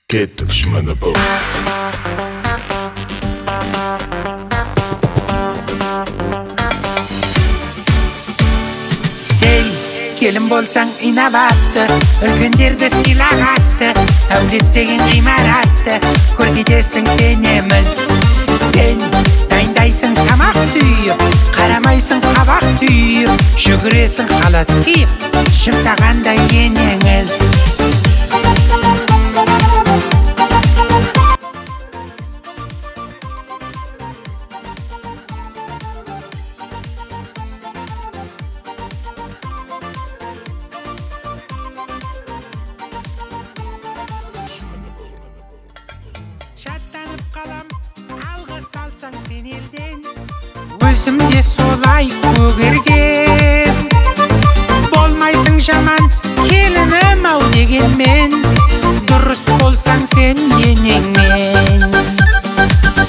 Кеттік мініп. Сен келін болсаң инабатты, үлкендерді сыйлағатты, әулет деген ғимаратты көркейтесің сенеміз. Сен дайындайсың тамақ түйіп, қарамайсың қабақ түйіп, жүгіресің халат киіп, жұмсағандай енеңіз. Шаттанып қалам, алғыс алсаң сен елден, өзім де солай көгерген. Болмайсың жаман келінім ау дегенмен, дұрыс болсаң сен енеңмен.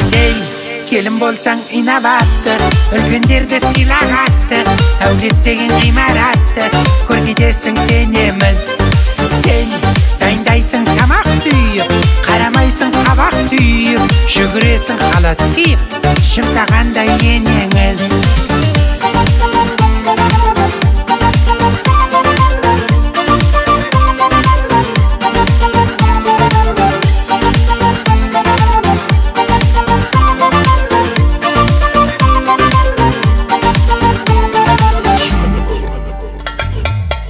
Сен келін болсаң инабатты, үлкендерді сыйлағатты, әулет деген ғимаратты көркейтесің сенеміз. Сен дайындайсың тамақ түйіп, қарамайсың қабақ түйіп, жүгіресің халат киіп, жұмсағандай енеңіз.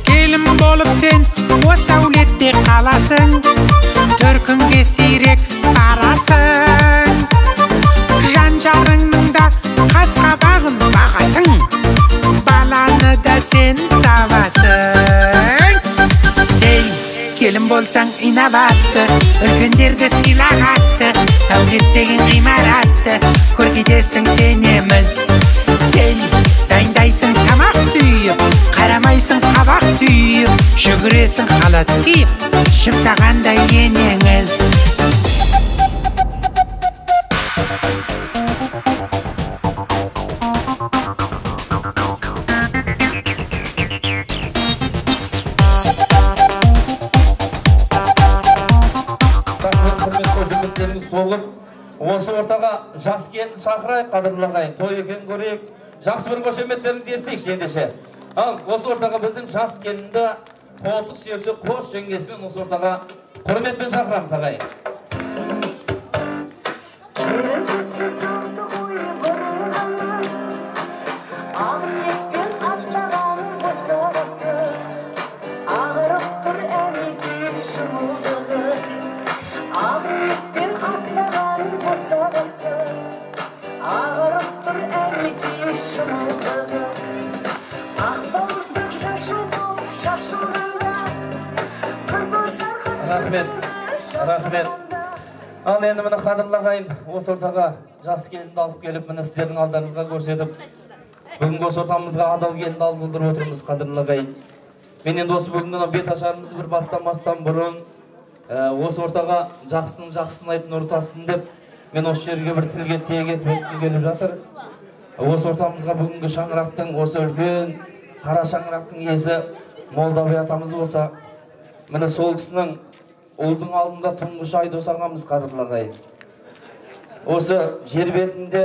Келін болып сен осы әулетте қаласың, төркінге сирек барасың. Жан жарыңның да қас қабағын бағасың, баланы да сен табасың. Сен келін болсаң инабатты, үлкендерді сыйлағатты, әулет деген ғимаратты көркейтесің сенеміз. Сен дайындайсың тамақ түйіп, қарамайсың қабақ түйіп, жүгіресің халат киіп, жұмсағандай енеңіз. Соғып, осы ортаға жас келін шақырайық, қадірлі ағайын, той екен көрейік, жақсы бір қошеметтеріңізді естейікші ендеше. Ал осы ортаға біздің жас келінді қолтық сүйерсе қос жеңгесімен осы ортаға құрметпен шақырамыз ағайын. Рахмет, рахмет. Ал енді міне қадірлі ағайын, осы ортаға жас келінді алып келіп, міне сіздердің алдарыңызға көрсетіп, бүгінгі осы ортамызға адал келінді алып отырып отырмыз, қадірлі ағайын. Мен енді осы бүгінгі бет ашарымызды бір бастамастан бұрын, осы ортаға жақсының жақсысын айт, нұр тассын деп, мен осы жерге бір тілге тиек етіп өткім келіп жатыр. Осы ортамызға бүгінгі шаңырақтың, осы үлкен қара шаңырақтың иесі Молдабай атамыз болса, міне сол кісінің ұлдың алдында тұңғыш Айдос ағамыз, қадірлі ағайын. Осы жер бетінде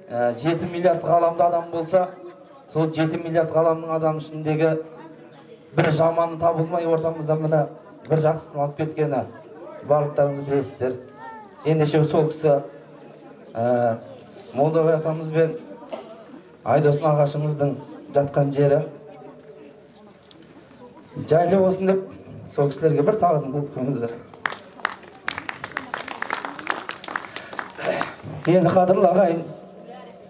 7 миллиард ғаламда адам болса, сол 7 миллиард ғаламның адам ішіндегі бір жаманы табылмай ортамызда міне бір жақсысын алып кеткені барлықтарыңыз білесіздер. Ендеше сол кісі Молдабай атамыз бен Айдос ағашымыздың жатқан жері жайлы болсын деп сол кісілерге бір тағзым қылып қойыңыздар. Енді қадірлі ағайын,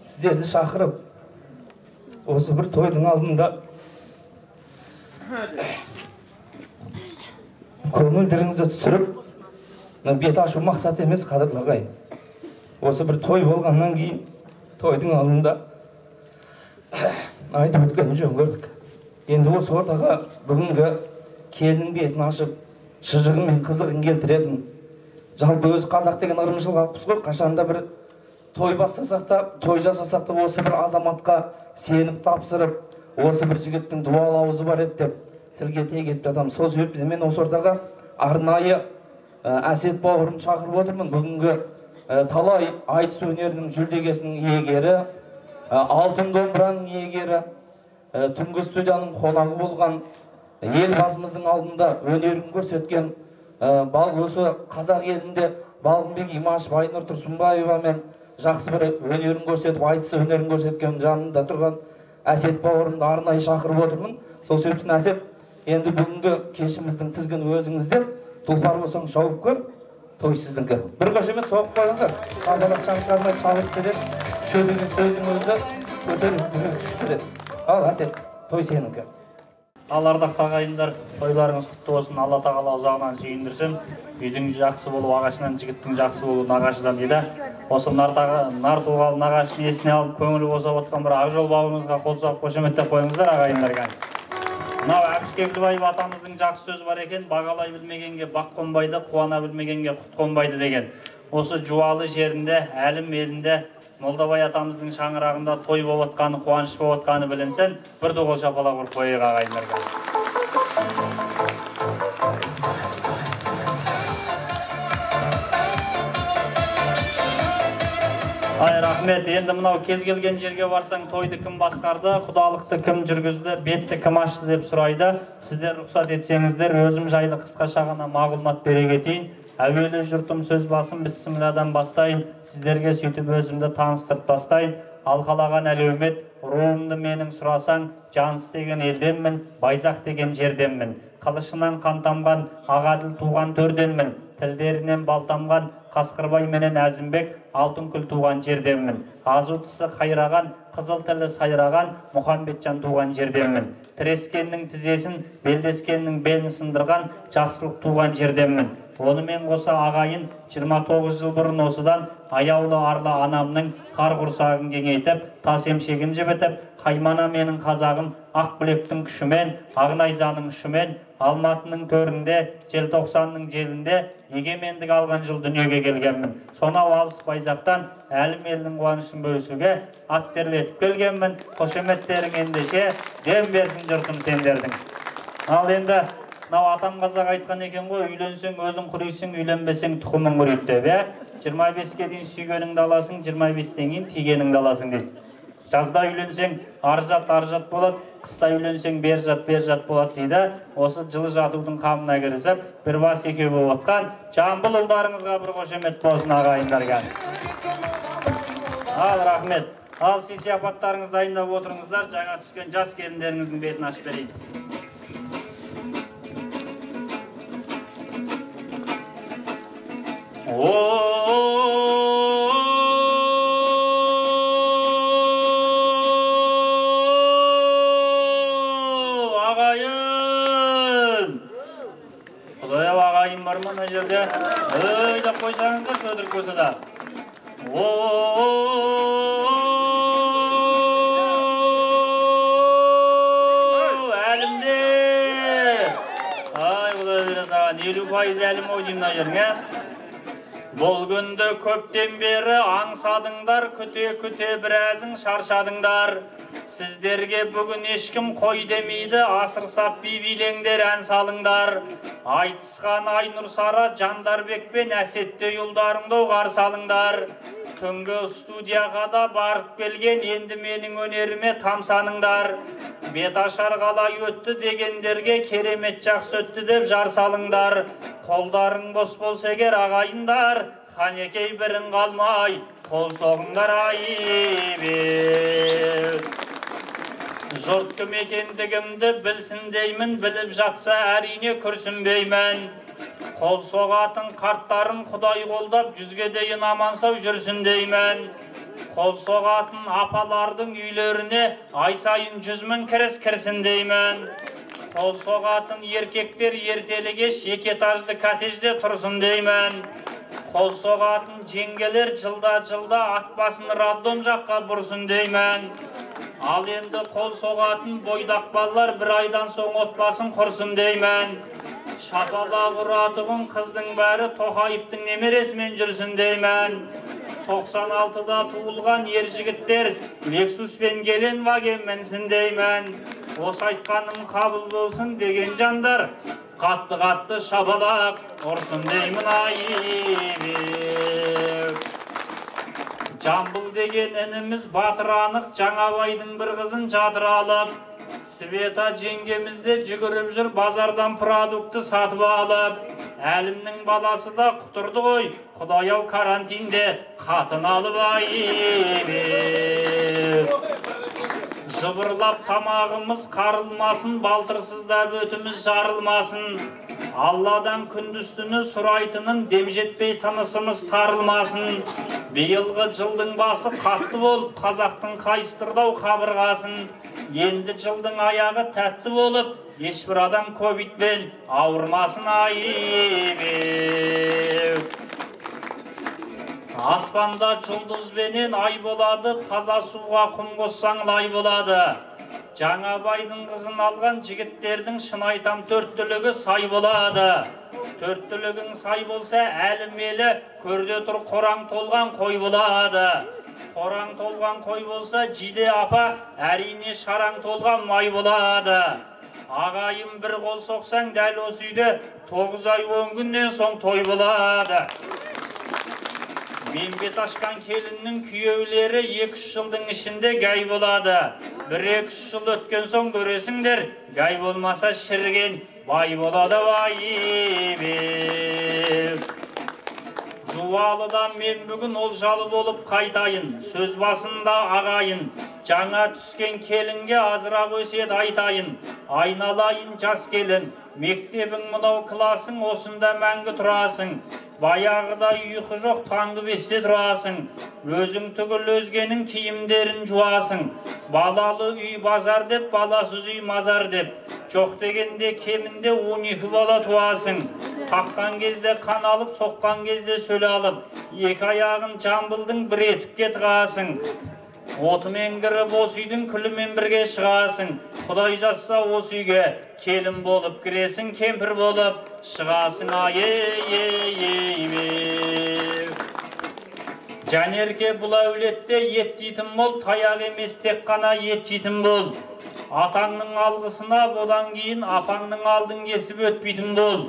сіздерді шақырып осы бір тойдың алдында көңілдеріңізді түсіріп, бет ашу мақсат емес, қадірлі ағайын. Осы бір той болғаннан кейін тойдың алдында айтып өткенін жөн көрдік. Енді осы ортаға бүгінгі келіннің бетін ашып, шыжығы мен қызығын келтіретін, жалпы өзі қазақ деген ырымшыл халықпыз ғой, қашанда бір той бастасақ та, той жасасақ та осы бір азаматқа сеніп тапсырып, осы бір жігіттің дуалы аузы бар еді деп тілге тиек етіп жатамыз. Сол себептен мен осы ортаға арнайы Әсет бауырымды шақырып отырмын. Бүгінгі талай айтыс өнерінің жүлдегесінің иегері, алтын домбыраның иегері, түнгі студияның қонағы болған, елбасымыздың алдында өнерін көрсеткен, осы қазақ елінде Балғынбек Имашев, Айнұр Тұрсынбаевамен жақсы бір өнерін көрсетіп, айтыс өнерін көрсеткен жанында тұрған Әсет бауырымды арнайы шақырып отырмын. Сол себептен Әсет, енді бүгінгі кешіміздің тізгіні өзіңізде, тұлпар болсаң шауып көр, той сіздікі. Бір қошемет соғып қойыңыздар. Шабалақ шаң шығармай шабыт береді, шөбеген сөздің өзі көтеріп күш береді. Ал Әсет, той сенікі. Ал ардақты ағайындар, тойларыңыз құтты болсын, Алла тағала ұзағынан сүйіндірсін. Үйдің жақсы болу ағашынан, жігіттің жақсы болу нағашыдан дейді. Осы нар тұлғалы нағашын есіне алып, көңілі босап отқан бір Ақжол бауырымызға қол соғып қошеметтеп қойыңыздар ағайындар. Мынау Әбіш Кекілбаев атамыздың жақсы сөзі бар екен, бағалай білмегенге бақ қонбайды, қуана білмегенге құт қонбайды деген. Осы Жуалы жерінде, Әлім елінде Молдабай атамыздың шаңырағында той болып отқаны, қуаныш болып отқаны білінсін. Бір ду қол шапалақ ұрып қояйық ағайындарға. Ай, рахмет. Енді мынау кез келген жерге барсаң, тойды кім басқарды, құдалықты кім жүргізді, бетті кім ашты деп сұрайды. Сіздер рұқсат етсеңіздер, өзім жайлы қысқаша ғана мағлұмат бере кетейін. Әуелі жұртым сөз басын бісмілладан бастайын, сіздерге сөйтіп өзімді таныстырып тастайын. Алқалаған әлеумет, руымды менің сұрасаң, Жаныс деген елденмін, Байзақ деген жерденмін. Қылышынан қан тамған, ағаділ туған төрденмін, тілдерінен бал тамған, Қасқырбай менен Әзімбек, Алтынкүл туған жерденмін. Азу тісі қайраған, қызыл тілі сайраған, Мұхамбетжан туған жерденмін. Тірескеннің тізесін, белдескеннің белін сындырған, Жақсылық туған жерденмін. Онымен қоса ағайын 29 жыл бұрын осыдан аяулы арлы анамның қар құрсағын кеңейтіп, тас емшегін жібітіп, қаймана менің қазағым ақ білектің күшімен, ақ найзаның ұшымен, Алматының төрінде, желтоқсанның желінде егемендік алған жыл дүниеге келгенмін. Сонау алыс Байзақтан әлім елдің қуанышын бөлісуге ат терлетіп келгенмін. Қошеметтерің ендеше дем берсін жұртым сендердің. Ал енді мынау атам қазақ айтқан екен ғой, үйленсең өзің құрисың, үйленбесең тұқымың құриды деп, ә? 25-ке дейін сүйгеніңді аласың, 25-тен кейін тигеніңді аласың дейді. Жазда үйленсең ар жат, ар жат болады, қыста үйленсең бер жат, бер жат болады дейді. Осы жылы жатудың қамына кірісіп, бір бас екеу болып отқан Жамбыл ұлдарыңызға бір қошемет болсын ағайындар. Ал рахмет. Ал сый сияпаттарыңызды дайындап отырыңыздар, жаңа түскен жас келіндеріңіздің бетін ашып берейін. Ағайын! Құдай-ау, ағайын бар ма мына жерде? Ей деп қойсаңыздар, өтірік болса да. Әлімде! Ай, Құдай бере саған, 50% әлім ау деймін мына жерің, ә? Бұл күнді көптен бері аңсадыңдар, күте-күте біразың шаршадыңдар. Сіздерге бүгін ешкім қой демейді, асыр сап би билеңдер, ән салыңдар. Айтысқан Айнұр Сара, Жандарбек пен Әсеттей ұлдарыңды қарсы алыңдар. Түнгі студияға да барып келген, енді менің өнеріме тамсаныңдар. Бет ашар қалай өтті дегендерге керемет жақсы өтті деп жар салыңдар. Қолдарың бос болса егер ағайындар, қанекей бірін қалмай, қол соғыңдар айбек. Жұрт кім екендігімді білсін деймін, біліп жатса әрине күрсінбеймін. Қол соғатын қарттарым Құдай қолдап, жүзге дейін аман сау жүрсін деймін. Қол соғатын апалардың үйлеріне ай сайын 100 000 кіріс кірсін деймін. Қол соғатын еркектер ертелі кеш екі этажды коттеджде тұрсын деймін. Қол соғатын жеңгелер жылда-жылда ат басын роддом жаққа бұрсын деймін. Ал енді қол соғатын бойдақ балалар бір айдан соң отбасын құрсын деймін. Шапалақ ұратұғын қыздың бәрі Тоқаевтың немересімен жүрсін деймін. 96-да туылған ер жігіттер Лексус пен Гелендваген мінсін деймін. Осы айтқаным қабыл болсын деген жандар, Қатты-қатты шапалақ ұрсын деймін ай. Жамбыл деген ініміз батыр анық, Жаңабайдың бір қызын жатыр алып, Света жеңгеміз де жүгіріп жүр базардан продукты сатып алып. Әлімнің баласы да құтырды ғой, Құдай-ау карантинде қатын алып ай. Жыбырлап тамағымыз қарылмасын, балтырсыздап өтіміз жарылмасын. Алладан күндіз түні сұрайтыным, дем жетпей тынысымыз тарылмасын. Биылғы жылдың басы қатты болып, қазақтың қайыстырды-ау қабырғасын. Енді жылдың аяғы тәтті болып, ешбір адам ковидпен ауырмасын ай. Аспанда жұлдызбенен ай болады, таза суға құм қоссаң лай болады. Жаңабайдың қызын алған жігіттердің шын айтам төрт түлігі сай болады. Төрт түлігің сай болса, әлі-мелі көрде тұр қораң толған қой болады. Қораң толған қой болса, жиде апа, әрине шараң толған май болады. Ағайын бір қол соқсаң, дәл осы үйде 9 ай 10 күннен соң той болады. Мен бет ашқан келіннің күйеулері 2-3 жылдың ішінде гай болады. 1-2 жыл өткен соң көресіңдер, гай болмаса шіріген бай болады бай. Жуалыдан мен бүгін олжалы болып қайтайын, сөз басында ағайын. Жаңа түскен келінге азырақ өсиет айтайын. Айналайын жас келін, мектебің мынау класың, осында мәңгі тұрасың. Баяғыда ұйқы жоқ таңғы 5-те тұрасың. Өзің түгіл өзгенің киімдерін жуасың. Балалы үй базар деп, баласыз үй мазар деп. Жоқ дегенде кемінде 12 бала туасың. Қаққан кезде қан алып, соққан кезде сөл алып, екі аяғын Жамбылдың бір етікке тығасың. Отымен кіріп осы үйдің күлімен бірге шығасың. Құдай жазса осы үйге келін болып кіресің, кемпір болып шығасың. Ай-ей-ей-ей. Жанерке бұл әулетте ет жейтін бол, таяқ емес тек қана ет жейтін бол. Атаңның алғысына одан кейін апаңның алдын кесіп өтпейтін бол.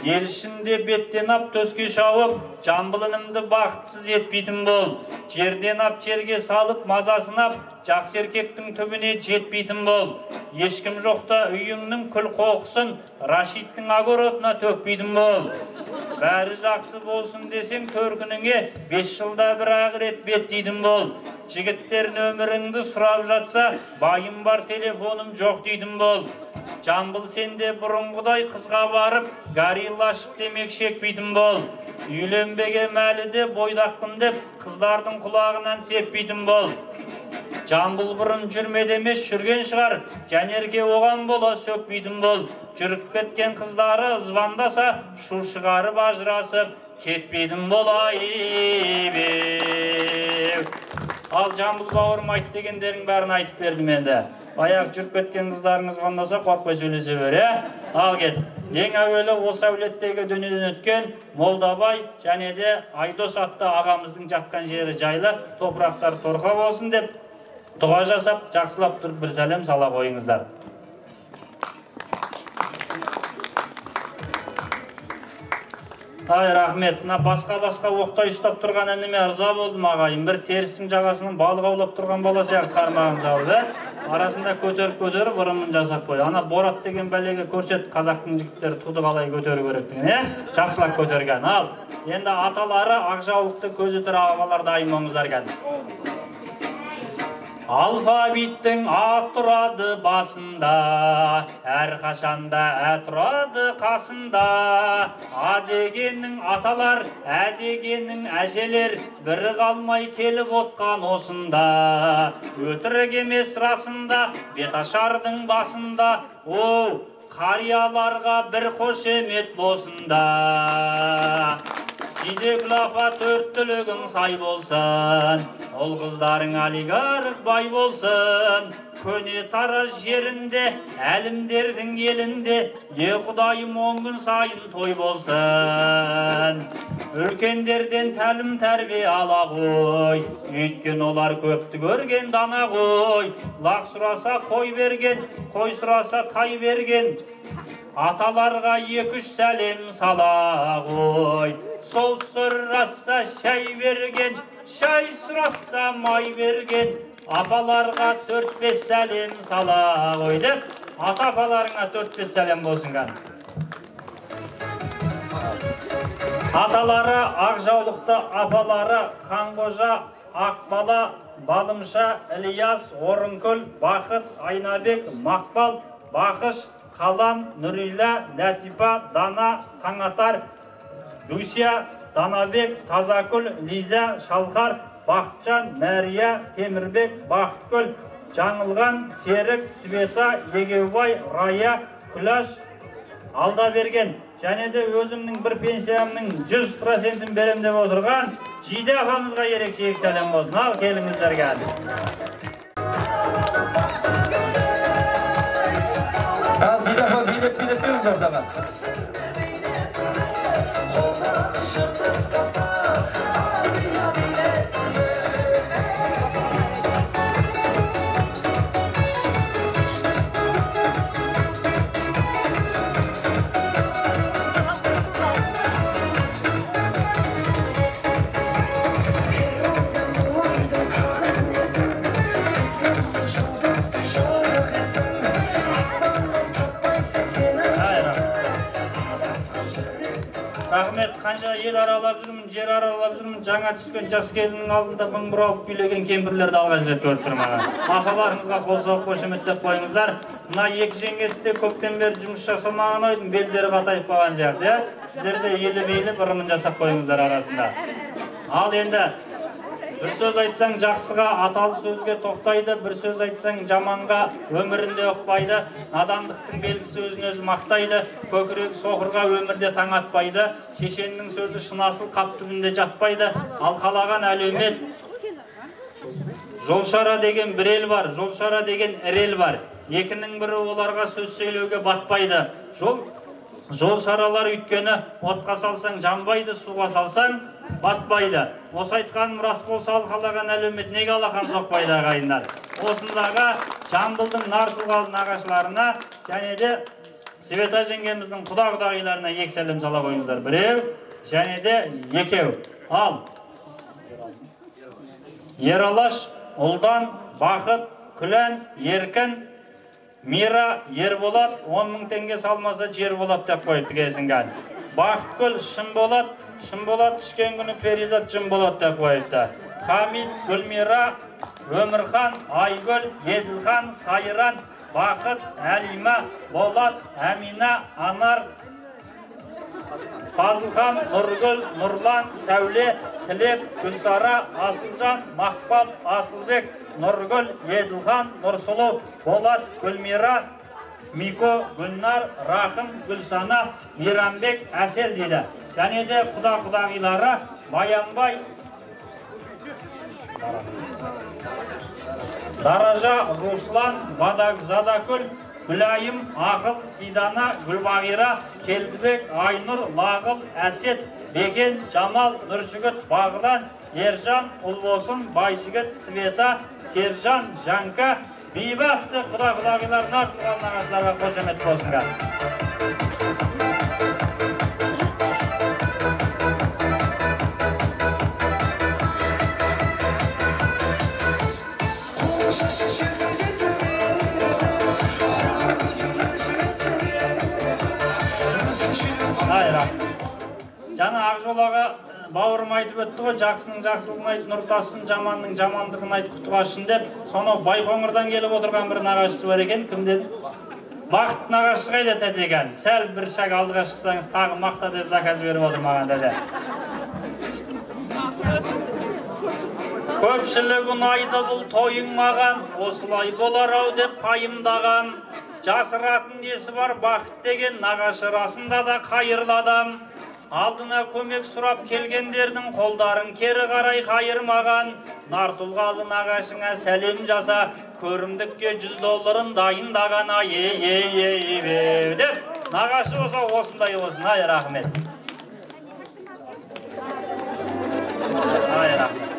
Ел ішінде беттен ап төске шауып, Жамбыл інімді бақытсыз етпейтін бол. Жерден ап жерге салып, мазасын ап, жақсы еркектің түбіне жетпейтін бол. Ешкім жоқта үйіңнің күл қоқысын Рашидтің огородына төкпейтін бол. Бәрі жақсы болсын десең төркініңе 5 жылда бір ақ рет беттейтін бол. Жігіттер нөміріңді сұрап жатса, байым бар телефоным жоқ дейтін бол. Жамбыл сенде бұрынғыдай қызға барып, гориллашып демек шекпейтін бол. Үйленбеген әлі де бойдақпын деп, қыздардың құлағынан теппейтін бол. Жамбыл бұрын жүрмеді емес жүрген шығар, Жанерке оған бола сөкпейтін бол. Жүріп кеткен қыздары звондаса, шу шығарып ажырасып кетпейтін бол. Ал Жамбыл бауырым айт дегендердің бәрін айтып бердім енді. Баяғы жүріп кеткен қыздарыңыз звондаса, қорқпай сөйлесе бер, е? Ал кет. Ең әуелі осы әулеттегі дүниеден өткен Молдабай және де Айдос атты ағамыздың жатқан жері жайлы, топырақтар торқа болсын деп дұға жасап, жақсылап тұрып бір сәлем сала қойыңыздар. Ай, рахмет. Мына басқа-басқа оқтай ұстап тұрған ініме ырза болдым ағайын. Бір терістің жағасынан балық аулап тұрған бала сияқты қармағын салып, ә? Арасында көтеріп-көтеріп ырымын жасап қой. Ана Борат деген бәлеге көрсет, қазақтың жігіттері туды қалай көтеру керектігін, ә? Жақсылап көтерген. Ал, енді аталары ақ жаулықты көзі тірі ағалар дайын болыңыздар кәдімгі. Алфавиттің А тұрады басында, әрқашанда Ә тұрады қасында. А дегеннің аталар, Ә дегеннің әжелер, бірі қалмай келіп отқан осында. Өтірік емес расында, беташардың басында, оу, қарияларға бір қошемет болсында. Жидекүл апа төрт түлігің сай болсын, ұл қыздарың олигарх бай болсын. Көне Тараз жерінде, әлімдердің елінде, е Құдайым 10 күн сайын той болсын. Үлкендерден тәлім тәрбие ала қой, өйткені олар көпті көрген дана ғой. Лақ сұраса қой берген, қой сұраса тай берген. Аталарға 2-3 сәлем сала ғой. Сол сұраса шай берген, шай сұраса май берген, апаларға 4-5 сәлем сала ғой деп, ата апаларыңа 4-5 сәлем болсын кән. Аталары ақ жаулықты, апалары Қанқожа, Ақбала, Балымша, Ілияс, Орынкүл, Бақыт, Айнабек, Мақпал, Бақыш, Қалам, Нүрила, Ләтипа, Дана, Таңатар, Дуся, Данабек, Тазакүл, Лиза, Шалқар, Бақытжан, Мәрия, Темірбек, Бақытгүл, Жаңылған, Серік, Света, Егеубай, Рая, Күләш, Алдаберген. Және де өзімнің бір пенсиямның 100%-ін берем деп отырған Жиде апамызға ерекше сәлем болсын. Ал келіңіздер кәді. Ал Жиде апа билеп билеп беріңіз ортаға. Рахмет, қанша ел аралап жүрмін, жер аралап жүрмін, жаңа түскен жас келіннің алдында мың бұралып билеген кемпірлерді алғаш рет көріп тұрмын. Апаларымызға қол соғып қошеметтеп қойыңыздар. Мына екі жеңгесі де көптен бері жұмыс жасамаған ойдың белдері қатайып қалған сияқты, иә? Сіздер де еліп-еліп ырымын жасап қойыңыздар арасында. Ал енді бір сөз айтсаң жақсыға, аталы сөзге тоқтайды, бір сөз айтсаң жаманға өмірінде ұқпайды, надандықтың белгісі өзін өзі мақтайды, көкірегі соқырға өмірде таң атпайды, шешеннің сөзі шын асыл қап түбінде жатпайды, ал қалаған әлеумет. Жолшара деген бір ел бар, жолшара деген ірі ел бар. Екінің бірі оларға сөз сөйлеуге батпайды. Жол шаралар өйткені отқа салсаң жанбайды, суға салсаң батпайды. Осы айтқаным рас болса, ал қалаған әлеумет неге алақан соқпайды ағайындар? Осындағы Жамбылдың нар тұлғалы нағашыларына және де Света жеңгеміздің құда-құдағиларына екі сәлем сала қойыңыздар. Біреу және де екеу. Ал Ералаш, Ұлдан, Бақыт, Күлән, Еркін, Мира, Ерболат, 10 мың теңге салмаса жер болады деп қойыпты келсінген. Бақытгүл, Шынболат, Шынболат ішкен күні Перизат жын болады деп қойыпты. Хамид, Гүлмира, Өмірхан, Айгүл, Еділхан, Сайран, Бақыт, Әлима, Болат, Әмина, Анар, Фазылхан, Нұргүл, Нұрлан, Сәуле, Тілеп, Гүлсара, Асылжан, Мақпал, Асылбек, Нұргүл, Еділхан, Нұрсұлу, Болат, Гүлмира, Мико, Гүлнар, Рахым, Гүлсана, Мейрамбек, Әсел дейді. Және де құда-құдағилары Баянбай, Даража, Руслан, Бадақзадакүл, Гүлайым, Ақыл, Сидана, Гүлбағира, Келдібек, Айнұр, Лағыл, Әсет, Бекен, Жамал, Нұржігіт, Бағлан, Ержан, Ұлбосын, Байжігіт, Света, Сержан, Жанка, Бейбі атты құда-құдағилар нар тұлғалы нағашыларға қошемет болсын. Жаңа Ақжол аға бауырым айтып өтті ғой, жақсының жақсылығын айт, нұр тассын, жаманның жамандығын айт, құты қашсын деп. Сонау Байқоңырдан келіп отырған бір нағашысы бар екен, кім деді? Бақыт нағашысы қайда тәте екен? Сәл бір шаг алдыға шықсаңыз тағы мақта деп заказ беріп отыр маған тәте. Көпшілік ұнайды бұл тойың маған, осылай болар ау деп пайымдаған. Жасыратын несі бар бақыт деген нағашы расында да қайырлы адам. Алдына көмек сұрап келгендердің қолдарын кері қарай қайырмаған. Нар тұлғалы нағашыңа сәлем жаса, көрімдікке 100 долларын дайындаған. Ай, ей, ей, ей, деп нағашы болса осындай болсын. Ай, рахмет. Ай, рахмет.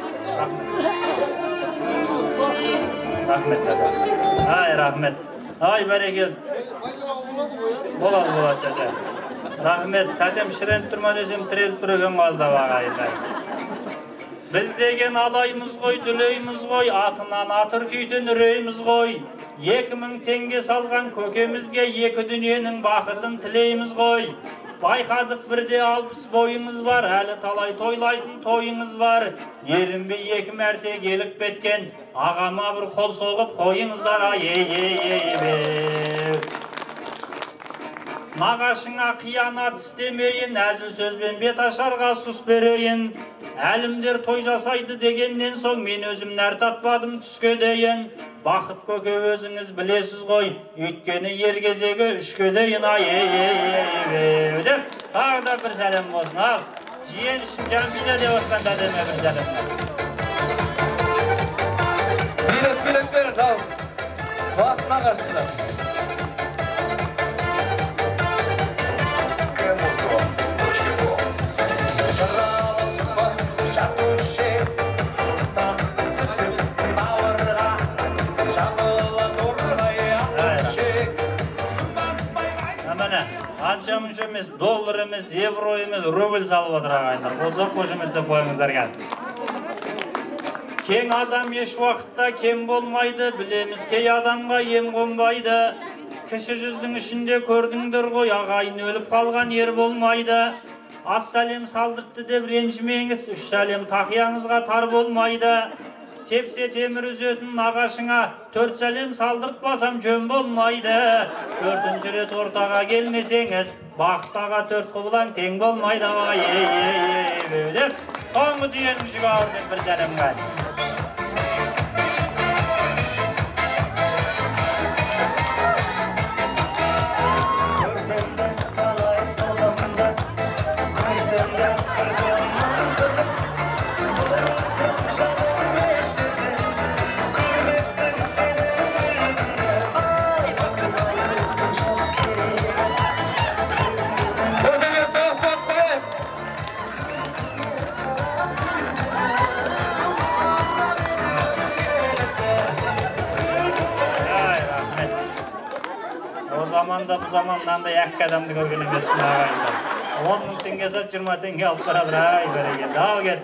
Рахмет. Ай, рахмет. Ай, бәрекелді. Болады, болады тәте. Рахмет, тәтем шіреніп тұр ма десем, тіреліп тұр екен ғой аздап ағайындар. Біз деген адаймыз ғой, дүлейміз ғой, атынан ат үркейтін үрейміз ғой. 2000 теңге салған көкемізге екі дүниенің бақытын тілейміз ғой. Байқадық бірде 60 бойыңыз бар, әлі талай тойлайтын тойыңыз бар. Ерінбей екі мәрте келіп кеткен ағама бір қол соғып қойыңыздар, ай ей ей ей. Нағашыңа қиянат істемейін, әзіл сөзбен бет ашарға сұс берейін. Әлімдер той жасайды дегеннен соң мен өзім нәр татпадым түске дейін. Бақыт көке өзіңіз білесіз ғой, өйткені ер кезегі үшке дейін, ай ей ей ей деп тағы да бір сәлем болсын. Ал жиен үшін Жамбида деп отқан дәдеме бір сәлем. Билеп, билеп беріңіз, ал. Бақыт нағашысы. Анша мұнша емес, доллар емес, евро емес, рубль салып отыр ағайындар. Болса қошеметтеп қойыңыздар кән. Кең адам еш уақытта кем болмайды, білеміз кей адамға ем қонбайды. Кіші жүздің ішінде көрдіңдер ғой, ағайын өліп қалған ер болмайды. Аз сәлем салдыртты деп ренжімеңіз, үш сәлем тақияңызға тар болмайды. Тепсе темір үзетін нағашыңа төрт сәлем салдыртпасам жөн болмайды. Төртінші рет ортаға келмесеңіз, бақыт аға төрт құбылаң тең болмайды. Ай ей ей ей деп соңғы түйенің жүгі ауыр деп бір сәлем қай. Заманда bu zaman мынандай әккі адамды көрген емеспін ағайындар. 10 мың теңге сап 20 теңге алып барады. Ай бәрекелді, ал кет.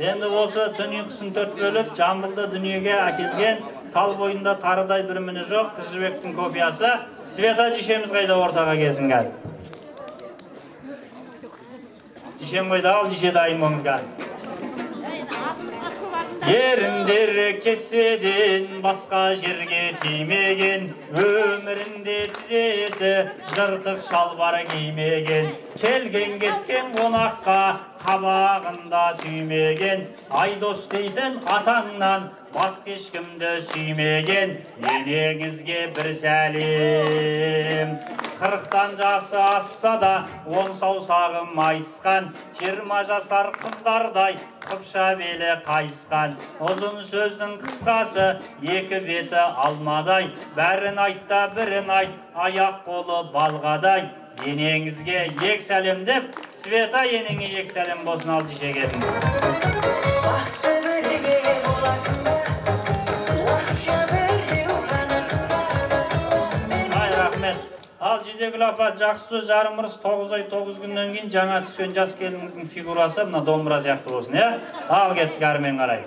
Енді осы түн ұйқысын төрт бөліп Жамбылды дүниеге әкелген тал бойында тарыдай бір міні жоқ Қыз Жібектің копиясы Света жешеміз қайда ортаға келсін кәл. Жешем қайда, ал жеше дайын болыңыз кәл. Еріндері кеседен басқа жерге тимеген, өмірінде тізесі жыртық шалбар кимеген, келген кеткен қонаққа қабағында түймеген, Айдос дейтін атаңнан басқа ешкімді сүймеген, енеңізге бір сәлем. 40-тан жасы асса да, 10 саусағы майысқан, 20 жасар қыздардай қыпша белі қайысқан. Ұзын сөздің қысқасы, екі беті алмадай, бәрін айт та бірін айт, аяқ қолы балғадай. Енеңізге ек сәлем деп, Света енеңе ек сәлем болсын, ал жеше келіңіз. Ай, рахмет. Ал Жидегүл апа, жақсы сөз жарым ырыс, 9 ай 9 күннен кейін жаңа түскен жас келініңіздің фигурасы мына домбыра сияқты болсын, иә? Ал кеттік әрмен қарай.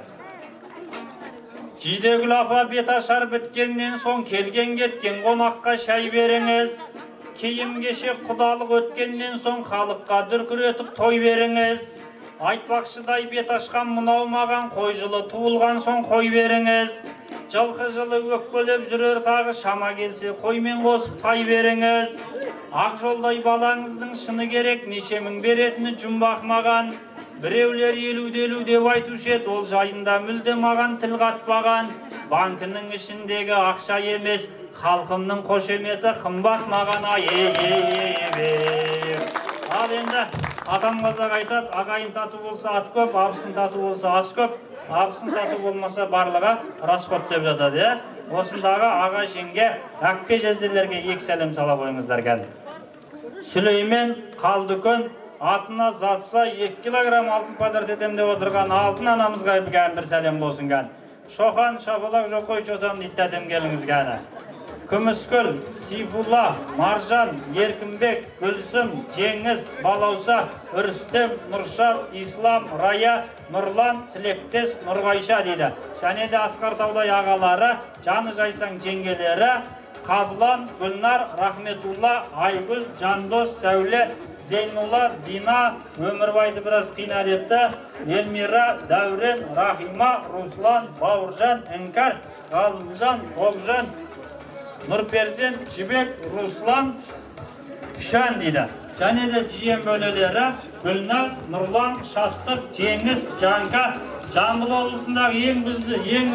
Жидегүл апа, бет ашар біткеннен соң келген кеткен қонаққа шай беріңіз. Киім кешек құдалық өткеннен соң халыққа дүркіретіп той беріңіз. Айтпақшыдай бет ашқан мынау маған қой жылы туылған соң қой беріңіз. Жылқы жылы өкпелеп жүрер тағы шама келсе қоймен қосып тай беріңіз. Ақ жолдай балаңыздың шыны керек, неше мың беретіні жұмбақ маған. Біреулер елу-елу деп айтушы еді, ол жайында мүлде маған тіл қатпаған. Банкінің ішіндегі ақша емес, халқымның қошеметі қымбат маған. Ай ей ей ей. Ал енді атам қазақ айтады, ағайын тату болса ат көп, абысын тату болса ас көп, абысын тату болмаса барлығы расход деп жатады, иә? Осындағы аға жеңге, әкпе жезделерге екі сәлем сала қойыңыздар кән. Сүлеймен Қалдыкөн атына затса 2 килограмм алтын подарок етем деп отырған алтын анамызға кән бір сәлем болсын кән. Шоқан шапалақ жоқ қой чотам дейді тәтем, келіңіз кәні. Күміскүл, Сейфулла, Маржан, Еркінбек, Гүлсім, Жеңіс, Балауса, Үрістем, Нұршат, Ислам, Рая, Нұрлан, Тілектес, Нұрғайша дейді. Және де Асқар Таудай ағалары, жаны жайсаң жеңгелері, Қаблан, Гүлнар, Рахметулла, Айгүл, Жандос, Сәуле, Зейнулла, Дина, Өмірбайды біраз қина депті, Эльмира, Дәурен, Рахима, Руслан, Бауыржан, Іңкәр, Ғалымжан, Тоғжан, Нұрперзен, Жібек, Руслан, Күшан дейді. Және де жиен бөлелері Гүлназ, Нұрлан, Шаттық, Жеңіс, Жанка. Жамбыл облысындағы ең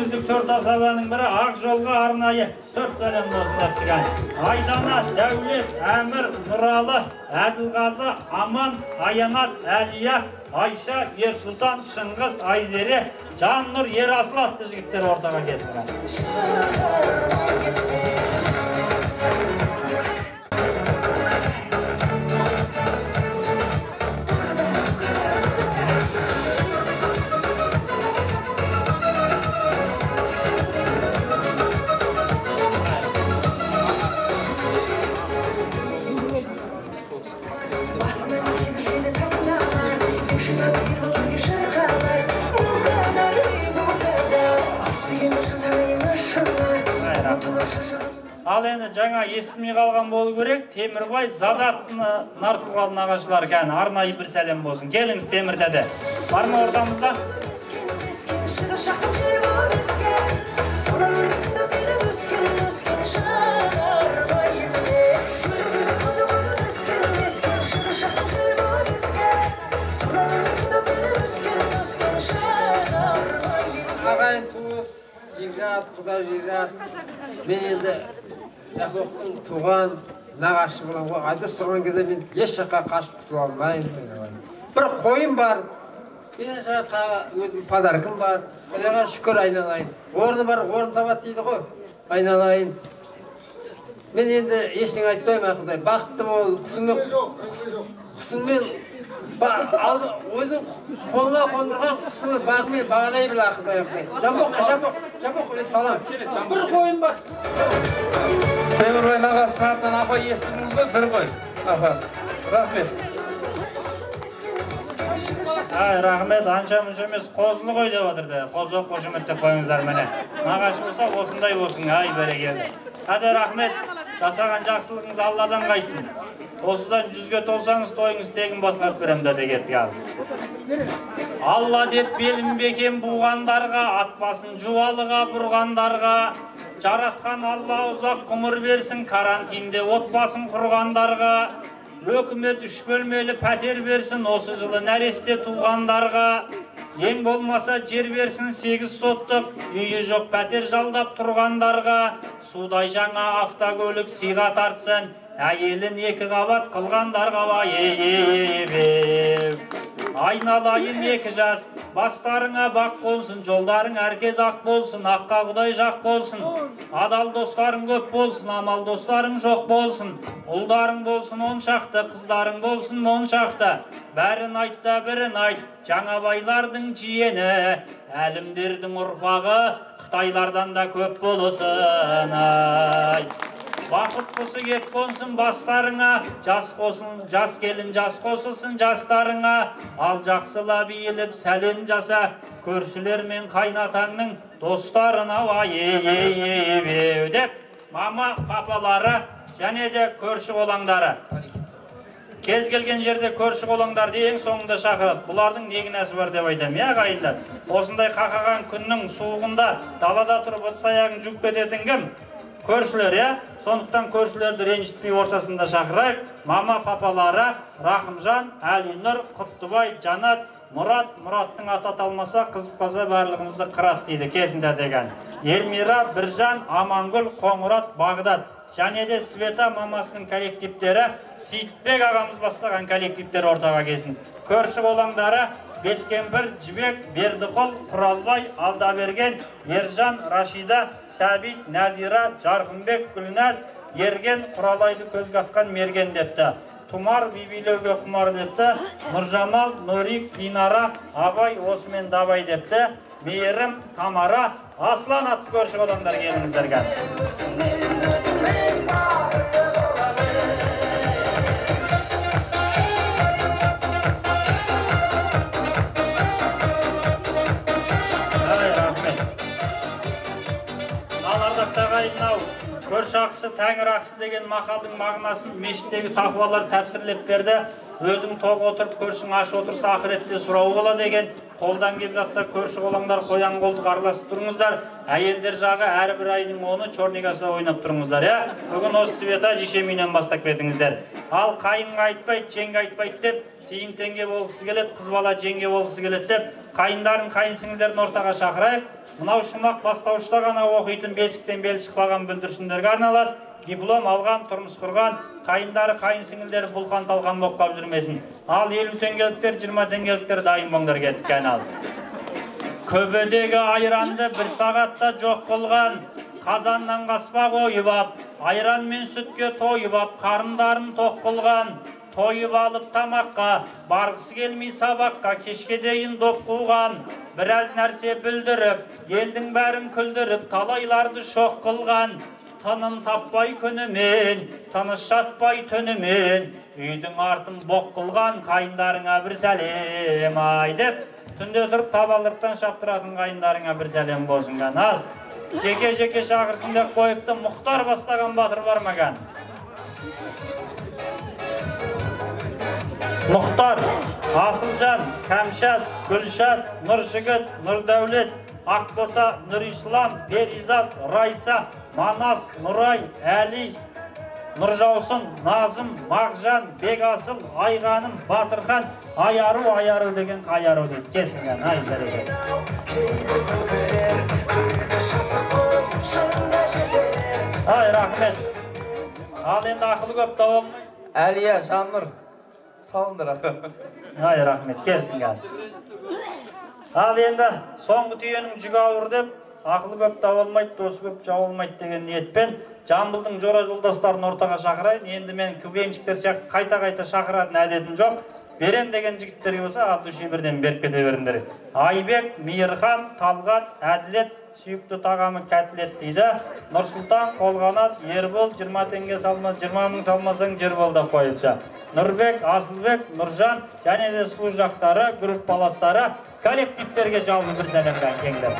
үздік 4 асабаның бірі Ақ жолға арнайы 4 сәлем болсын сізге. Айдана, Дәулет, Әмір, Нұралы, Әділғазы, Аман, Аянат, Әлия, Айша, Ерсұлтан, Шыңғыс, Айзере, Жаннұр, Ерасыл атты жігіттер ортаға келсін. Ал енді жаңа естімей қалған болу керек, Темірбай Задатны Нартұлғалы нағашылар кәні арнайы бір сәлем болсын. Келіңіз Темір дәде. Бар ма ортамызда? Ағайын туыс, жекжат, құда жекжат. Мен енді Жамбоқтың туған нағашы боламын ғой. Айдос тұрған кезде мен еш жаққа қашып құтыла алмаймын. Бір қойым бар, менен шығар тағы өзімнің подаркым бар. Құдайға шүкір айналайын. Орны бар, орын табады дейді ғой. Айналайын. Мен енді ештеңе айтпаймын, Құдай. Бақытты бол, құсыңмен өзің қолыңа қондырған құсыңмен бағымен бағалай біл, Құдай. Жамбоқ, Жамбоқ, Жамбоқ, салам. Бір қойым бар. Темірбай нағашының атынан апа естідіңіз бе? Бір қой. Апа, рахмет. Ай, рахмет, анша мұнша емес, қозылы қой деп отырды. Қозы қошеметтеп қойыңыздар міне. Нағашы болса осындай болсын, ай бәрекелді. Әде рахмет, жасаған жақсылығыңыз Алладан қайтсын. Осыдан 100-ге толсаңыз тойыңыз тегін басқарып беремін да кеттік ал. Алла деп белін бекем буғандарға, ат басын жуалыға бұрғандарға, жаратқан Алла ұзақ ғұмыр берсін, карантинде отбасын құрғандарға, өкімет 3 бөлмелі пәтер берсін, осы жылы нәресте туғандарға, ең болмаса жер берсін 8 соттық, үйі жоқ пәтер жалдап тұрғандарға, судай жаңа автокөлік сыйға тартсын, әйелін 2 қабат қылғандарға айналайын 2 жас, бастарыңа бақ қонсын, жолдарың әркез ақ болсын, аққа Құдай жақ болсын, адал достарың көп болсын, амал достарың жоқ болсын, ұлдарың болсын 10 шақты, қыздарың болсын 10 шақты, бәрін айт та бірін айт, Жаңабайлардың жиені, әлімдердің ұрпағы Қытайлардан да көп болсын. Ай. Бақыт құсы кеп қонсын бастарыңа, жас қосын, жас келін жас қосылсын жастарыңа, ал жақсылап иіліп сәлем жаса, көршілер мен қайнатаңның достарына деп мама, папалары және де көрші қолаңдары. Кез келген жерде көрші қолаңдарды ең соңында шақырады. Бұлардың не кінәсі бар деп айтамын, иә ағайындар. Осындай қақаған күннің суығында далада тұрып ыдыс аяғын жуып кететін кім? Көршілер, иә? Сондықтан көршілерді ренжітпей ортасында шақырайық. Мама, папалары Рахымжан, Әлинұр, Құттыбай, Жанат, Мұрат. Мұраттың аты аталмаса, қызып қалса барлығымызды қырады дейді кезінде деген. Эльмира, Біржан, Амангүл, Қоңырат, Бағдат. Және де Света мамасының коллективтері, Сейітбек ағамыз бастаған коллективтер ортаға келсін. Көрші қолаңдары Бескемпір, Жібек, Бердіқұл, Құралбай, Алдаберген, Ержан, Рашида, Сәбит, Нәзира, Жарқынбек, Гүлназ, Ерген, Құралайды көзге атқан мерген депті. Тұмар, бибилеуге құмар депті. Нұржамал, Нұрик, Динара, Абай, осымен давай депті. Мейірім, Тамара, Аслан атты көрші қолаңдар келіңіздерге. Мен бақытты боламын. Ай, рахмет. Ал ардақты ағайын, мынау көрші ақысы тәңір ақысы деген мақалдың мағынасын мешіттегі тақуалар тәпсірлеп берді. Өзің тоқ отырып, көршің аш отырса, ақыретте сұрау болады екен. Қолдан кеп жатса, көрші қолаңдар қоян қолтық араласып тұрыңыздар. Әйелдер жағы әрбір айдың 10-ы черный касса ойнап тұрыңыздар, иә? Бүгін осы Света жешемінен бастап кетіңіздер. Ал қайынға айтпайды, жеңге айтпайды деп, тиын теңге болғысы келеді, қыз бала жеңге болғысы келеді деп, қайындарын, қайын сіңілдерін ортаға шақырайық. Мынау шумақ бастауышта ғана оқитын бесіктен бел шықпаған бүлдіршіндерге арналады. Диплом алған, тұрмыс құрған, қайындары, қайын сіңілдері бұлқан талқан боп қап жүрмесін. Ал 50 теңгеліктер, 20 теңгеліктер дайын болыңдар, кеттік кәне ал. Көбедегі айранды бір сағатта жоқ қылған, қазаннан қаспақ ойып ап, айран мен сүтке тойып ап, қарындарын тоқ қылған, тойып алып тамаққа, барғысы келмей сабаққа, кешке дейін доп қуған, біраз нәрсе бүлдіріп, елдің бәрін күлдіріп, талайларды шоқ қылған, тыным таппай күнімен, тыныш жатпай түнімен, үйдің артын боқ қылған қайындарыңа бір сәлем ай деп, түнде тұрып табалдырықтан шаптыратын қайындарыңа бір сәлем болсын кән. Ал, жеке-жеке шақырсын деп қойыпты, Мұхтар бастаған батыр бар ма кән? Мұхтар, Асылжан, Кәмшат, Гүлшат, Нұржігіт, Нұрдәулет, Ақбота, Нұрислам, Перизат, Райса, Манас, Нұрай, Әли, Нұржаусын, Назым, Мағжан, Бекасыл, Айғаным, Батырхан, Аяру, Аяру деген Қаяру дейді. Келсін кән, ай бәрекелді. Ай, рахмет. Ал енді ақылы көп тауа алмай. Әлия, Жаннұр, салыңдар ақы. Ай, рахмет, келсін кән. Ал енді соңғы түйенің жүгі ауыр деп, ақылы көп таба алмайды, досы көп жау алмайды деген ниетпен Жамбылдың жора жолдастарын ортаға шақырайын. Енді мен КВНщиктер сияқты қайта-қайта шақыратын әдетім жоқ. Берем деген жігіттерге болса, от души бірден беріп кете беріңдер. Айбек, Мейірхан, Талғат, Әділет, сүйікті тағамы кәтілет дейді. Нұрсұлтан, Қолғанат, Ербол, 20 теңге салма, 20 мың салмасаң жер бол деп қойыпты. Нұрбек, Асылбек, Нұржан және де сұлу жақтары, группаластары, коллективтерге жалпы бір сәлем кеңдер.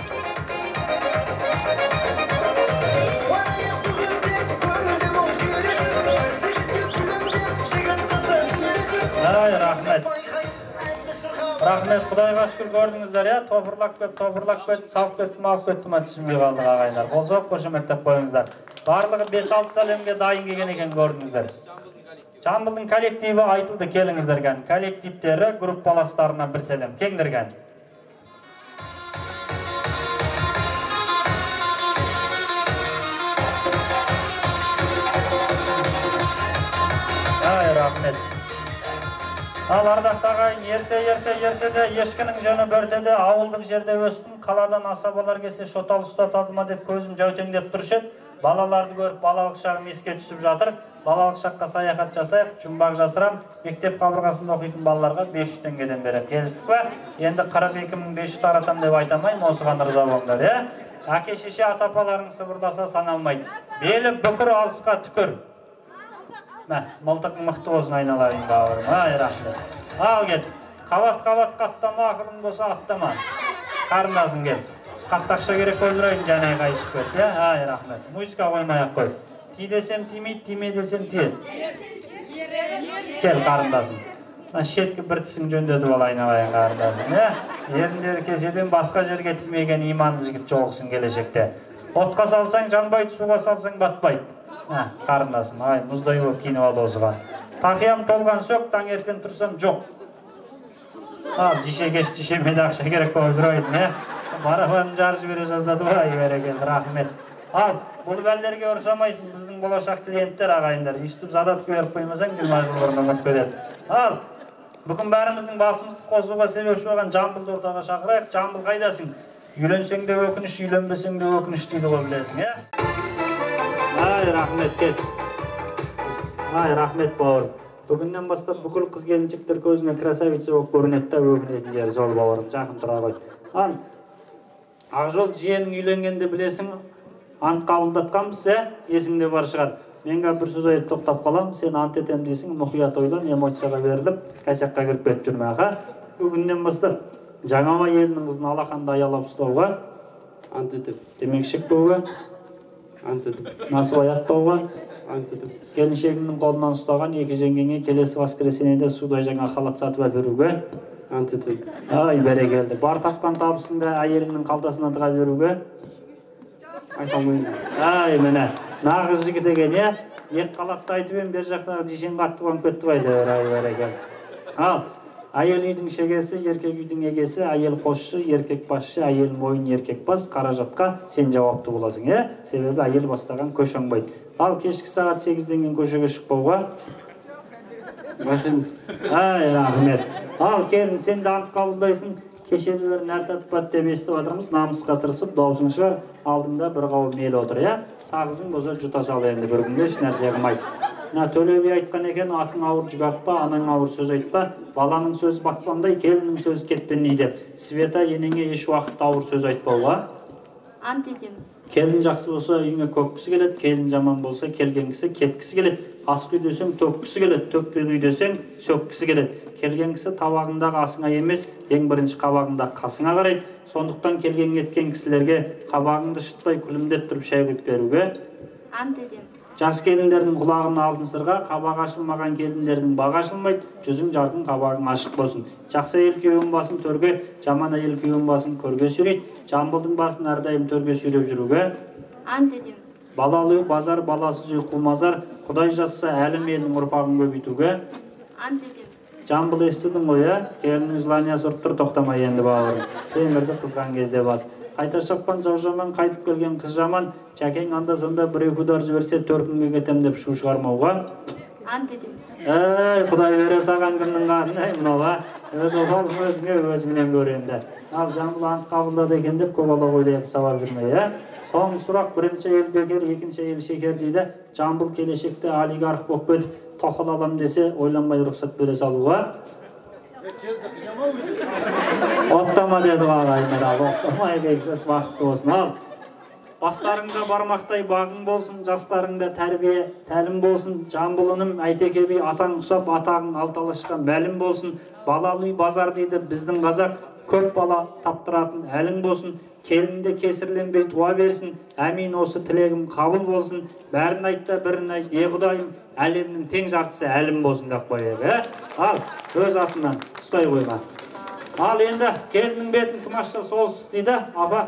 Ай, рахмет. Рахмет, Құдайға шүкір көрдіңіздер, иә? Топырлап кет, топырлап кет, салып кетті ме, алып кетті ме түсінбей қалдық ағайындар. Қол соғып қошеметтеп қойыңыздар. Барлығы 5-6 сәлемге дайын келген екен көрдіңіздер. Жамбылдың коллективі айтылды, келіңіздер кән. Коллективтері группаластарына бір сәлем. Келіңдер кән. Ай, рахмет. Ал ардақты ағайын, ерте-ерте-ертеде, ешкінің жөні бөртеде, ауылдық жерде өстім, қаладан асабалар келсе шотал ұстатады ма деп көзім жәутеңдеп тұршы еді. Балаларды көріп балалық шағым еске түсіп жатыр. Балалық шаққа саяхат жасайық, жұмбақ жасырам, мектеп қабырғасында оқитын балаларға 500 теңгеден берем. Келістік пе? Енді 42500 таратам деп айта алмаймын, осыған ырза болыңдар, иә? Әке шеше ата апаларың сыбырласа саналмайды. Белі бүкір, алысқа түкір. Мә, мылтығың мықты болсын айналайын бауырым. Ай, рахмет. Ал кет. Қабат-қабат қаттама, ақылың болса аттама. Қарындасым кел. Қатты ақша керек болып жүрайын, және қайышып кет, иә? Ай, рахмет. Музыка қоймай-ақ қой. Ти десем тимейді, тиме десем тиеді. Кел, қарындасым. Мына шеткі бір тісін жөндетіп ал айналайын қарындасым, иә? Еріндері кеседен басқа жерге тимеген иманды жігіт жолықсын келешекте. Отқа салсаң жанбайды, суға салсаң батпайды. Қарындасым, ай, мұздай болып киініп алды осыған. Тақиям толған сөк, таңертең тұрсам жоқ. Ал, жише кеш, жишеме де ақша керек болып жүр айдым, ә? Барабанын жарып жібере жаздады ғой, ай, бәрекелді, рахмет. Ал, бұл бәлдерге ұрсамайсыз, сіздің болашақ клиенттер ағайындар. Өйстіп задатка беріп қоймасаң, 20 жыл бұрын ұмытып кетеді. Ал, бүгін бәріміздің басымызды қосуға себепші болған Жамбылды ортаға шақырайық. Жамбыл қайдасың? Үйленсең де өкініш, үйленбесең де өкініш дейді ғой, білесің, ә? Ай, рахмет, кет. Ай, рахмет, бауырым. Бүгіннен бастап бүкіл қыз келіншектер көзіне красавица болып көрінеді да өкінетін жері сол, бауырым. Жақын тұра ғой. Ал, Ақжол жиенің үйленгенде білесің, Ант қабылдатқанбыз, есіңде бар шығар. Мен бір сөз айтып тоқтап қалам, сен ант етем дейсің, мұқият ойлан, эмоцияға беріліп, косякқа кіріп кетіп жүрме, аға. Бүгіннен бастап Жаңабай елінің қызын алақанда аялап ұстауға ант етем. Темекі шекпеуге ант етем. Насыбай атпауға ант етем. Келіншегіңнің қолынан ұстаған екі жеңгеңе келесі воскресеньеде судай жаңа халат сатып әперуге ант етем. Ай, бәрекелді. Бар тапқан табысыңды әйеліңнің қалтасына тыға беруге айта алмаймын. Ай, міне, нағыз жігіт екен, иә? Екі қалатты айтып ем, бер жақтағы дүйсен қатты қуанып кетті ғой, әйтеуір, ай, бәрекелді. Ал, әйел үйдің шегесі, еркек үйдің егесі, әйел қосшы, еркек басшы, әйел мойын, еркек бас, қаражатқа сен жауапты боласың, иә? Себебі әйел бастаған көш оңбайды. Ал кешкі сағат 8-ден кейін көшеге шықпауға байқаймыз. Ай, рахмет. Ал, келін, сен де ант қабылдайсың. Кешелі бері нәр татпады деп естіп жатырмыз, намысқа тырысып даусың шығар, алдыңда бір қауым ел отыр, иә? Сағызың болса жұта сал енді, бір күнге еш нәрсе қылмайды. Мына Төле би айтқан екен, атың ауыр жүк артпа, анаң ауыр сөз айтпа, баланың сөзі батпандай, келіннің сөзі кетпендей деп. Света, енеңе еш уақытта ауыр сөз айтпауға ант етемін. Келін жақсы болса үйіңе көк кісі келеді, келін жаман болса келген кісі кеткісі келеді. Ас құй десең төккісі келеді, төкпей құй десең сөккісі келеді. Келген кісі табағындағы асыңа емес, ең бірінші қабағындағы қасыңа қарайды. Сондықтан келген кеткен кісілерге қабағыңды шытпай күлімдеп тұрып шай құйып беруге ант етемін. Жас келіндердің құлағына алтын сырға, қабағы ашылмаған келіндердің бағы ашылмайды, жүзің жарқын, қабағың ашық болсын. Жақсы әйел күйеуінің басын төрге, жаман әйел күйеуінің басын көрге сүйрейді. Жамбылдың басын әрдайым төрге сүйреп жүруге ант етемін. Балалы үй базар, баласыз үй қу мазар. Құдай жазса әлім елдің ұрпағын көбейтуге ант етемін. Жамбыл, естідің ғой, ә? Келіннің желаниясы ұрып тұр, тоқтамай енді бауырым. Темірді қызған кезде бас. Қайта шапқан жау жаман, қайтып келген қыз жаман. Жәкең анда-санда бір-екі удар жіберсе, төркінге кетем деп шу шығармауға ант етемін. Ей, Құдай бере саған кімнің қатын, ей, мынау, а? Өз обалың өзіңе, өзіңнен көр енді. Ал Жамбыл ант қабылдады екен деп көп ала қойды деп сабап жүрме, ә? Соңғы сұрақ, бірінші әйел бекер, екінші әйел шекер дейді. Жамбыл келешекте олигарх болып кетіп, тоқал алам десе, ойланбай рұқсат бере салуға оттама деді ғой ағайындар. Ал оттама, екі жас бақытты болсын. Ал бастарыңда бармақтай бағың болсын, жастарыңда тәрбие тәлім болсын. Жамбыл інім, Әйтеке би атаң ұқсап, атағың алты алашқа мәлім болсын. Балалы үй базар дейді біздің қазақ, көп бала таптыратын әлің болсын. Келінді кесірленбей туа берсін. Әмин, осы тілегім қабыл болсын. Бәрін айт та бірін айт, е Құдайым, әлемнің тең жартысы әлім болсын деп қояйық, ә? Ал, өз атынан ұстай қойма. Ал енді келіннің бетін кім ашса сол дейді, апа,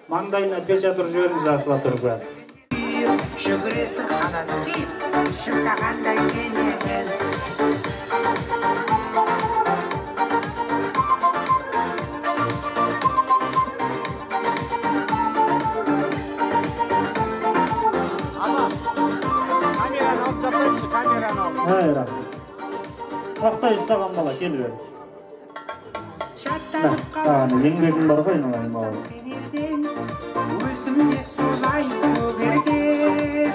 маңдайына печать ұрып жіберіңіз, артыла тұрып. Жүгіресің халат киіп, жұмсағандай енеміз. Ай, рахмет. Тоқтай ұстаған бала, келіп бер. Саған еңбегің бар ғой, айналайын бауырым. Өзім де солай көгерген.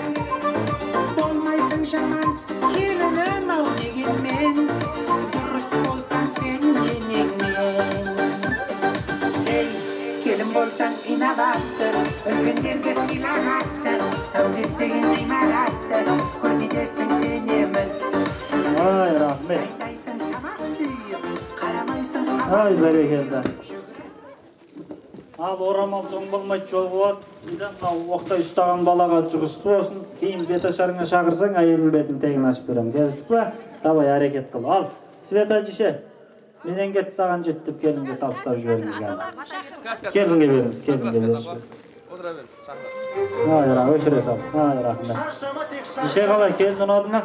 Болмайсың жаман, келінім ау дегенмен, дұрыс болсаң сен енеңмен. Сен келін болсаң инабатты, үлкендерге сыйлағатты, әулет деген ғимаратты көркейтесің сенеміз. Ай, рахмет. Ай, бәрекелді. Ал орамал тоң болмайды, жол болады дейді. Мынау оқтай ұстаған балаға жұғысты болсын. Кейін бет ашарыңа шақырсаң, әйелдің бетін тегін ашып беремін. Келістік па? Давай, әрекет қыл. Ал, Света жеше, менен кетті, саған жетті деп келінге табыстап жіберіңіз. Келінге беріңіз, келінге беріңіз. Отыра беріңіз, шақыр. Ай, рахмет, өшіре сал. Ай, рахмет. Жеше қалай, келін ұнады ма?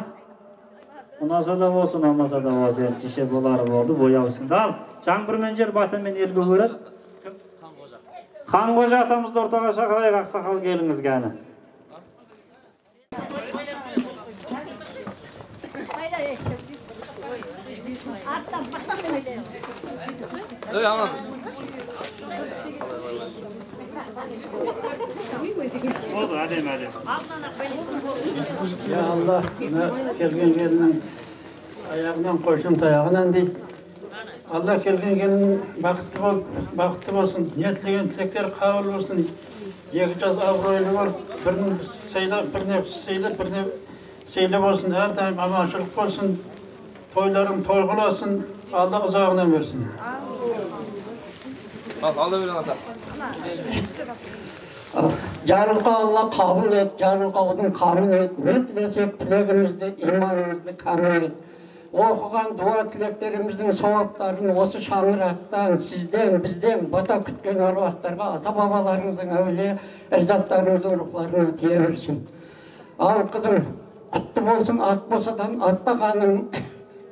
Ұнаса да болсын, ұнамаса да болсын, енді жеше болары болды, бояусыңды. Ал, жаңбыр мен жер, бата мен ел көгереді. Қанқожа атамызды ортаға шақырайық, ақсақал келіңіз кәні. Болды, әдемі, әдемі. Я Алла, мына келген келіннің аяғынан қойсын, таяғынан дейді. Алла келген келін бақытты болып, бақытты болсын, не тілеген тілектері қабыл болсын. Екі жас абыройлы болып, біріне сыйлы, біріне сыйлы болсын, әрдайым аманшылық болсын, тойларың той қыласын, Алла ұзағынан берсін. Ал, алла берген ата. Жарылқа Алла қабыл ет, жарылқаудың қамын ет, не тілесек тілегімізді, иманымызды кәміл ет. Оқыған дуа тілектеріміздің сауаптарын осы шаңырақтан, сізден, бізден бата күткен аруақтарға, ата-бабаларымыздың, әулие әждаттарымыздың рухларына тие берсін. Ал қызым, құтты болсын ақ босадан аттағаның,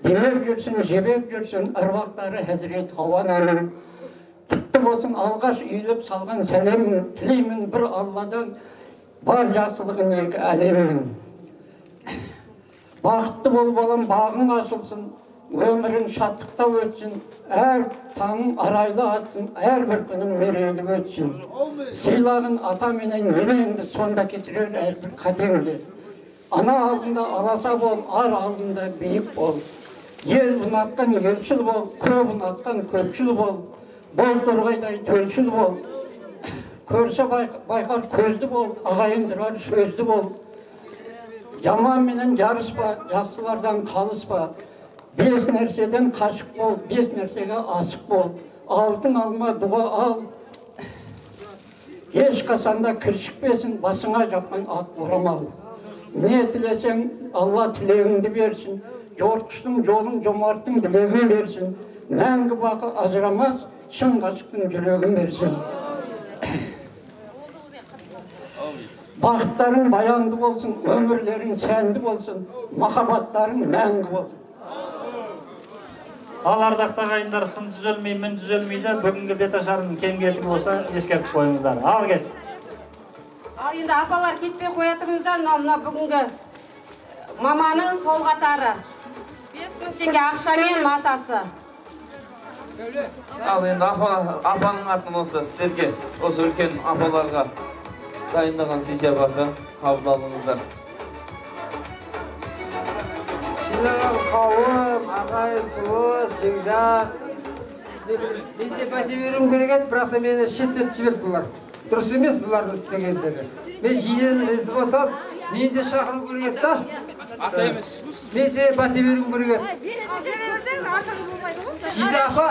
демеп жүрсін, жебеп жүрсін, аруақтары Хазірет Хауананың. Құтты болсын алғаш үйіліп салған сәлемін, тілеймін бір Алладан бар жақсылығын екі әлемнің. Бақытты бол балам, бағың ашылсын, өмірің шаттықта өтсін, әр таңың арайлы атсын, әрбір күнің мерейлі өтсін. Сыйлағын ата менен енеңді, сонда кешірер әрбір қатеңді. Ана алдында аласа бол, ар алдында биік бол. Ел ұнатқан елшіл бол, көп ұнатқан көпшіл бол, бол торғайдай төлшіл бол. Көрсе байқар көзді бол, ағайындырар сөзді бол. Жаман менен жарыспа, жақсылардан қалыспа. Бес нәрседен қашық бол, бес нәрсеге асық бол. Алтын алма, дұға ал. Еш қашанда кіршікпесін, басыңа жапқан ақ орамал. Не тілесең, Алла тілегіңді берсін. Жортқыштың жолын, жомарттың білегін берсін. Мәңгі бақы ажырамас, шын ғашықтың жүрегін берсін. Бақыттарың баянды болсын, өмірлерің сәнді болсын, махаббаттарың мәңгі болсын. Ал ардақты ағайындар, сын түзелмей, мін түзелмейді. Бүгінгі беташардың кем кетігі болса, ескертіп қойыңыздар. Ал кет. Ал енді апалар кетпей қоя тұрыңыздар, мына бүгінгі маманың қолғатары. 5000 теңге ақшамен матасы. Ал енді апаның атынан осы сіздерге, осы үлкен апаларға дайындаған сый-сияпатты қабыл алыңыздар. Жиналған қауым, ағайын, туыс, жекжат. Мен де бәте беруім керек еді, бірақ та мені шеттетіп жіберді бұлар. Дұрыс емес бұлардың істегендері. Мен жиденің інісі болсам, мені де шақыру керек еді. Ата емессіз ғой сіз? Мен де бәте беруім керек еді. Жиде апа,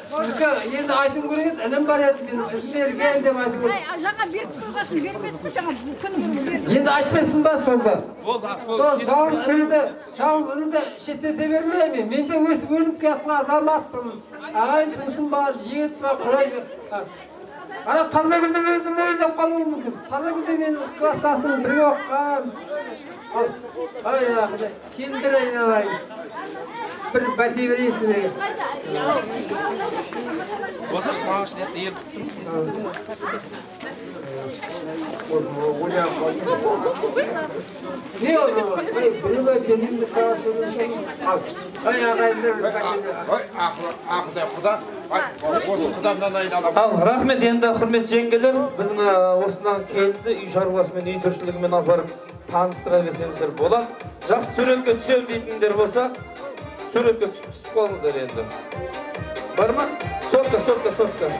сіздікі енді айтуым керек еді, інім бар еді, менің Ізмерген деп айту керек. Жаңа беріп қойғасын, бермедік қой, жаңа күні бұрын берді. Енді айтпайсың ба сонда? Сол жалғыз інімді шеттете бермей мен. Мен де өсіп өніп келатқан азаматпын. Ағайын туысым бар, жігіт бар, құдай. Ана Тазагүлдің өзі мойындап қалуы мүмкін. Тазагүл де менің кластасым, бірге оқыған. Ай, ақылы, кендір айналайын. Бір бәсе берейін сіздерге. Болсашы, маған шын еріп тұрмын. Не ол? Біреуге берейін бе саған сөйлесем? Ал, ай, ағайындар, Ақылдай құда, осы құдамнан айналам. Ал, рахмет енді, құрметті жеңгелер, біздің осынан келінді үй шаруасымен, үй тіршілігімен апарып таныстыра берсеңіздер болады. Жақсы суретке түсем дейтіндер болса, суретке түсіп қалыңыздар енді. Бар ма? Сотка, сотка, сотка.